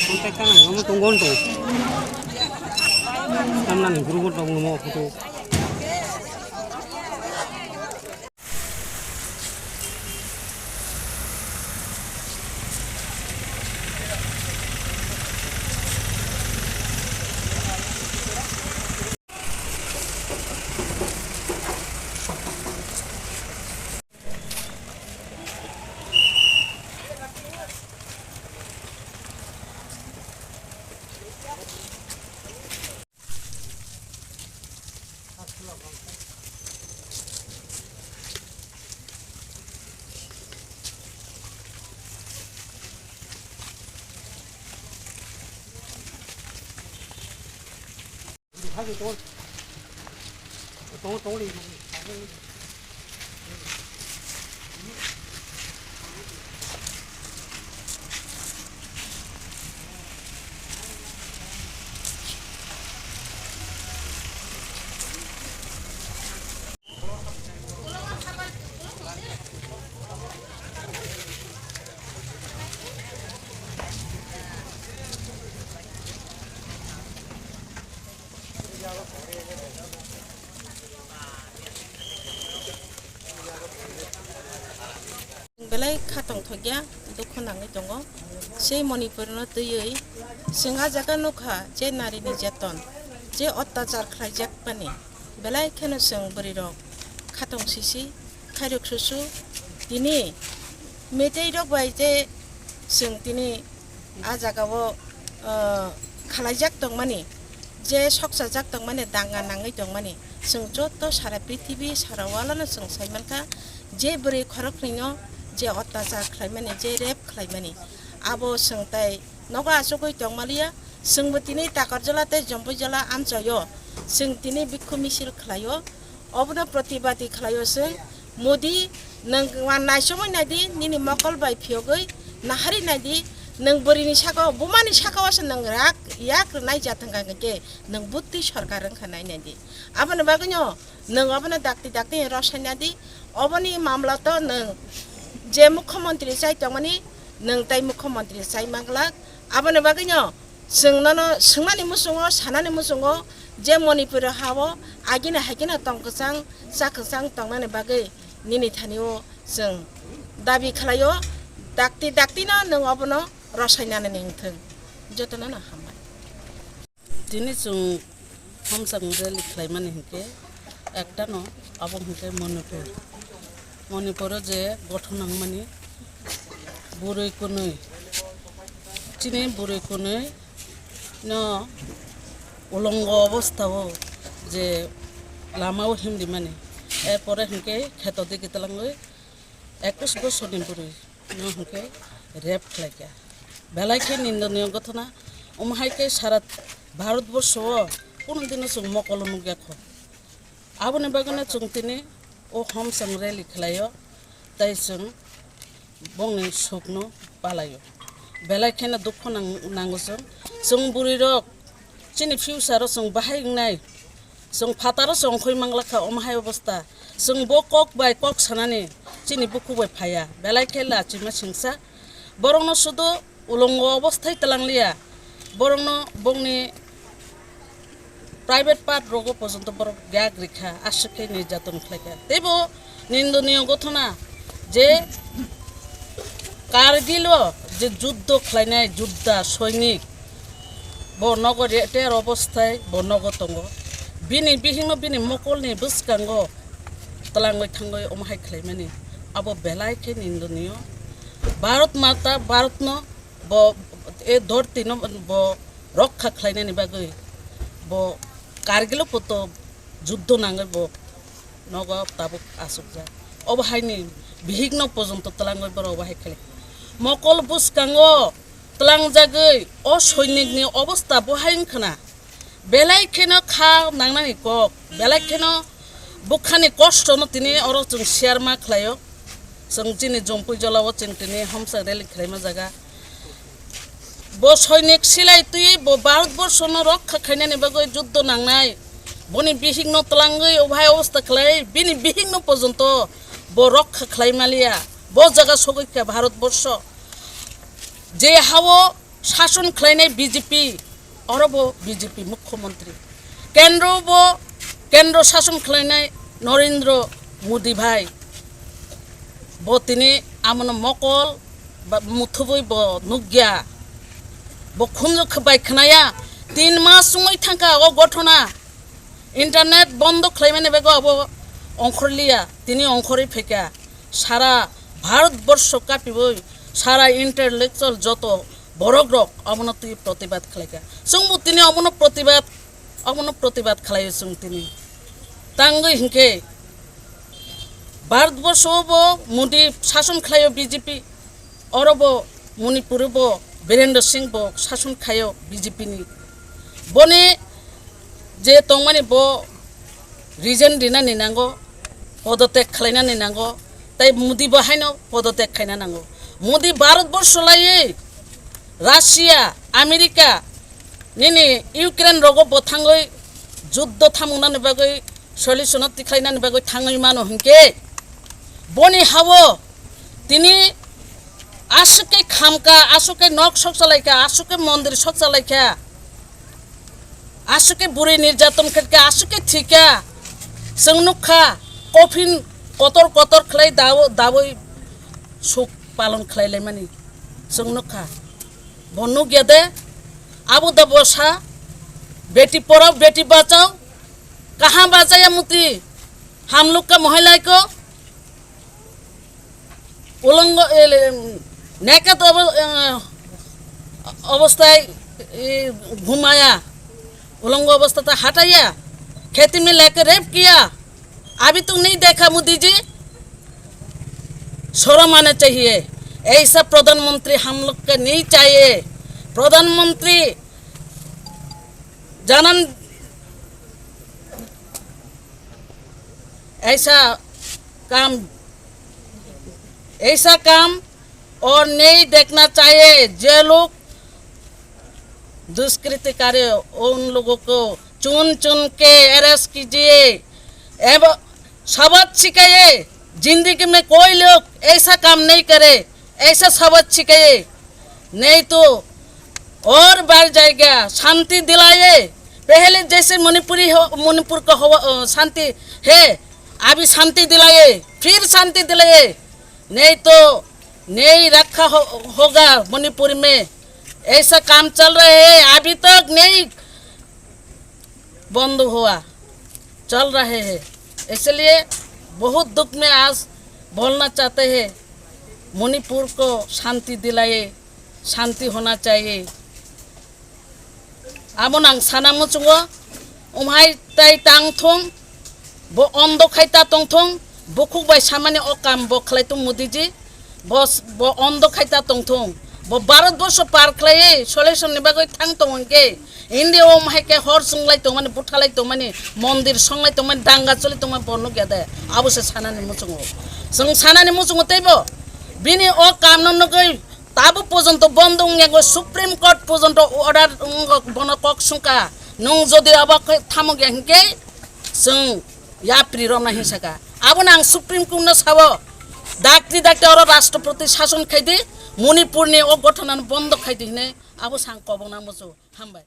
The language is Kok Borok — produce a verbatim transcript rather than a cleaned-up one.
Kontak ka nang, omo tong gon tong. Tamnani group tong mo photo. Belai kha tongthokya, dukhu nangwi tongo. Sei Manipurno twiwi chwng ah jaga nukha je narini jeton, je ottachar khlaijakmani, belai kheno chwng bwrwirok khatong sisi, khairok susu. Tini meitei rok bai je chwng tini ah jagao, ah, khalaijak tongmani, je soksajak tongmani, danga nangwi tongmani, chwng joto sara prithibi, sara world-o chwng sai mankha, je bwrwi khoroknwino je ottachar khlaimani, je rape khlaimani, abo chwng tai nogo achugwi tongmaliya. Chwngbo tini Takarjala tei Jompuijala amchaio chwng tini bikhu misil khlaio. Obono protibadi khlaio chwng. Modi, nwng wan naisomwi naidi, nini mokol bai phiyogwi nahari naidi, nwng bwrwini saka-o, bumani saka-o se nwng rak yak rwnai jathang kha, hwnkhe nwng butti sorkar wngkha nai naidi. Aboni bagwino nwng obono dakti dakti rosai nadi. Oboni mamla to nwng je mukhyamantri chai tongmani, nwng tai mukhyamantri chai manglak. Aboni bagwino chwng nono swngmani muchungo, sanani muchungo, je Manipur ha-o agini haikhe no tong kwchang, cha kwchang tongnani bagwi nini thani-o chwng dabi khlaio, dakti dakti no nwng obono rosai nani wngthwng. Jotono no hambai. Tini chwng Homsang rally khlaimani hinkhe ektano abo hinkhe Manipur. Manipuro je gothon nangmani bwrwi kwnwi, chini bwrwi kwnwi no ulongo obostha o je lama o himdi mani, er pore hinkhe kheto digi twlangwi ekus bosorni bwrwi no hinkhe rape khlaikha. Belai khe nindoniyo gothona, omo hai khe sara Bharat borsho o kunu dino chwng mokolo nukya kho. Aboni bagwino chwng tini o Homsang rally khlaio, tei chwng bongni sukno palaio. Belai kheno dukhu nang-, nango chwng. Chwng bwrwirok chini future o chwng bahai wngnai, chwng phataro chwng khoi manglakha omo hai obostha. Chwng bo kok bai kok sanani chini bukhuk bai phaiya. Belai khe lachima singsa. Borokno sudo ulongo obosthai twlangliya, borokno bongni private part rogo pojonto borok yak rikha, aswk khe nirjaton khlaikha. Teibo nindoniyo gothona je Kargilo je juddo khlainai judda soinik, bo nogo retire obosthai bo nogo tongo. Bini bihikno bini mokolni bwskango twlangwi thangwi omo hai khlaimani, abo belai khe nindoniyo. Bharat Mata, Bharatno bo, e dhortino bo rokha khlainani bagwi bo Kargilo poto juddo nangwi bo nogo tabuk asukjak. Obo haini bihikno pojonto twlangwi borok obo hai khlai. Mokol bwskango twlangjagwi o soinikni obosta bo hai wngkhana. Belai kheno kha nangnani kok, belai kheno bwkhani kostono tini oro chwng share ma khlaio. Chwng chini Jompui jolao chwng tini homsa rally khlaima jaga. Bo soinik silai twi bo Bharat borsono rokha khainani bagwi juddo nangnai. Boni bihikno twlangwi obhai obosta khlai, bini bihikno pojonto bo rokha khlai maliya. Bo jaga sogwi kha Bharat borso. Je hao sason khlainai B J P, oro bo B J P mukhyamantri. Kendro bo, kendro sason khlainai Narendra Modi bhai. Bo tini amono mokol ba muthubui bo nukya. Bo khunju khe bai khnaya. Tin mas wngwi thangkha o gothona. Internet bondo khlaimani bagwi abo ongkhorliya, tini ongkhorwi phaikha. Sara Bharat borsho kapiwi sara intellectual joto borok rok abono twi protibad khlaikha. Chwngbo tini abono protibad, abono protibad khlaio chwng tini. Tangwi hinkhe Bharat borsho bo Modi sason khlaio B J P. Oro bo Manipur bo Birendra Singh bo sason khaio B J P ni. Boni je tongmani bo resign rinani nango, podotyag khlainani nango, tai Modi bo haino podotyag khaina nango. Modi Bharat borsho laiwi Russia, America nini Ukraine rogo bo thangwi juddo thamungnani bagwi solution o tikhlainani bagwi thangwi mano hinkhe, boni hao tini aswk khe khamkha, aswk khe nok sok chalaikha, aswk khe mondir sok chalaikha, aswk khe bwrwi nirjaton khaikha, aswk khe thwikha. Chwng nukkha coffin kotor kotor khlai dawi, dawi suk palon khlai laimani chwng nukkha. Bo nukya de, abo da bosa, beti porao, beti bachao, kaha bachaya muti, ham log ka mohai lai ko, ulongo, ele, naked obo-, eh, obostai, eh, ghumaya, ulongo obostate hataya, kheti mein leke rape kiya. अभी तक नहीं देखा मोदी जी, शर्म आना चाहिए। ऐसा प्रधानमंत्री हम लोग का नहीं चाहिए। प्रधानमंत्री जानन ऐसा काम, ऐसा काम और नहीं देखना चाहिए। जो लोग दुष्कृति करे, उन लोगों को चुन चुन के अरेस्ट कीजिए एवं सबक सिखाइए। जिंदगी में कोई लोग ऐसा काम नहीं करे, ऐसा सबक सिखाइए, नहीं तो और बढ़ जाएगा। शांति दिलाइए, पहले जैसे मणिपुरी हो, मणिपुर का हो, अ, शांति है, अभी शांति दिलाइए, फिर शांति दिलाइए, नहीं तो नहीं रखा हो, होगा मणिपुर में। ऐसा काम चल रहे हैं, अभी तक नहीं बंद हुआ, चल रहे हैं। इसलिए बहुत दुख में आज बोलना चाहते हैं, मणिपुर को शांति दिलाए, शांति होना चाहिए। Amo nang sana muchungo, umhai tai tang thung, bo ondo khai ta tong thung, bukhuk bai samani o kam bo khlai tung Modi ji, bo, bo ondo khai ta tong thung, bo Bharat borsho par khlai solution ni bagwi thang tong hwnkhe, India o umhai khe hor chwnglai tongmani, buthalai tongmani, mondir songlai tongmani, danga choli tongmani bo nukya de, abo se sanani muchungo. Chwng sanani muchungo teibo, bini o kam no nugwi Tabuk porjonto bondo wngya, Supreme Court porjonto order wngkha, bono kok sungkha. Nwng jodi abo khe thamokya hinkhe chwng yapri romna hinsakha. Abono ang Supreme Court no sao, dakti dakti oro Rashtrapati sason khaidi, Manipur ni o gothona no bondo khaidi hinwi abo sang kobongna muchungo. Hambai.